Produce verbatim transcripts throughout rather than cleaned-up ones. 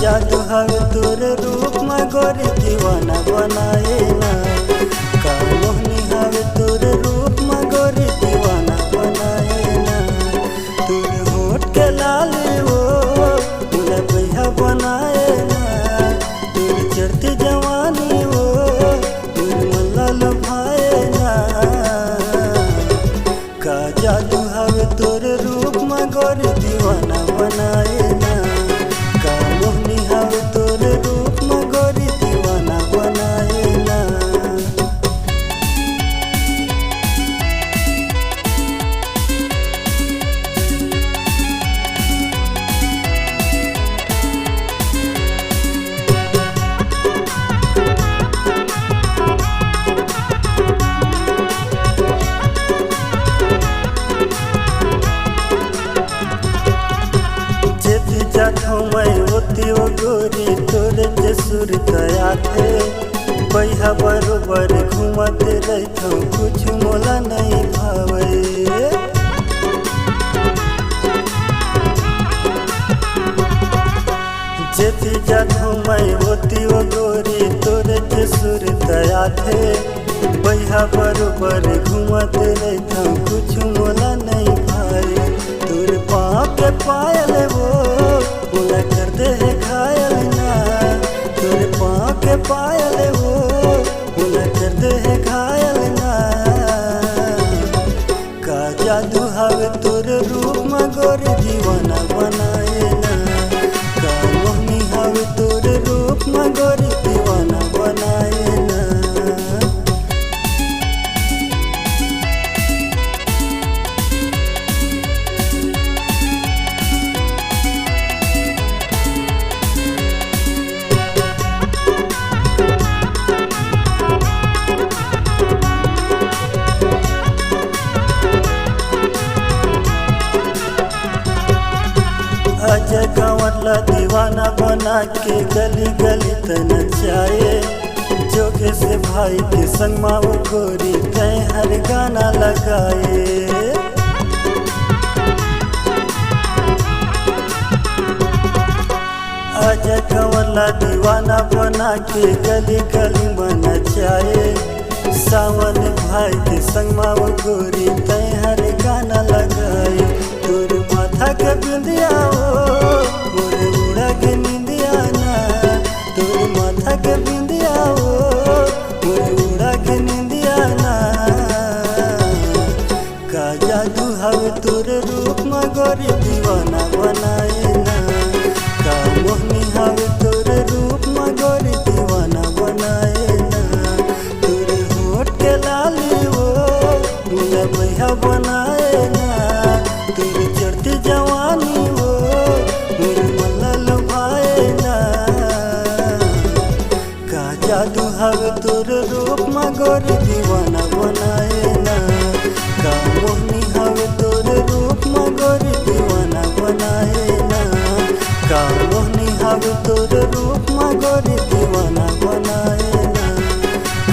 जादू हवे तोर रूप म गोरी दीवाना बनाए ना, का मोहनी हवे तोर रूप म गोरी दीवाना बनाए ना। तोर होठ के लाली वो मोला बइहा बनाए ना, तोर चढ़ती जवानी वो तोर मन ला लुभाए ना। का जादू हवे तोर रूप म गोरी दीवाना बनाए ना, का मोहनी हवे तोर रूप म गोरी दीवाना बनाए ना। जेती जाथों मैं ओती ओ गोरी तोरे जे सुरता आथे। बइहा बरोबर घूमत रहिथों, कुछ मोला नहीं भावे। जेती जाथों मैं ओती ओ गोरी तोरे जे सुरता आथे। बइहा बरोबर घूमत रहिथों, कुछ मोला नहीं भाए। तोर पाँव के पायल वो मोला कर दे हे घायल ना, तोर पाँव के पायल वो मोला कर दे हे घायल ना। का जादू हवे तोर रूप म गोरी दीवाना बनाए ना, का मोहनी हवे तोर रूप म गोरी दीवाना बनाए ना। अजय कंवर ला दीवाना बना के गली गली त नचाए। जोगेश भाई के संग मा वो गोरी तैं हर गाना लगाए। अजय कंवर ला दीवाना बना के गली गली म नचाए। सावन भाई के संग मा वो गोरी तैं हर गाना लगाए। तोर माथा के बिंदिया ओ मोर उड़ा के निंदिया ना, तोर माथा के बिंदिया ओ मोर उड़ा के निंदिया ना। का जादू हवे तोर रूप म गोरी दीवाना बनाए ना, का मोहनी हवे तोर रूप म गोरी दीवाना बनाए ना। तोर होठ के लाली वो मोला बइहा बनाए ना, तोर चढ़ती जवानी वो मोर मन ला लुभाए ना। का जादू हवे तोर रूप म गोरी दीवाना बनाए ना, का मोहनी हवे तोर रूप म गोरी दीवाना बनाए ना, का मोहनी हवे तोर रूप म गोरी दीवाना बनाए ना,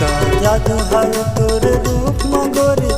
का जादू हवे तोर रूप म गोरी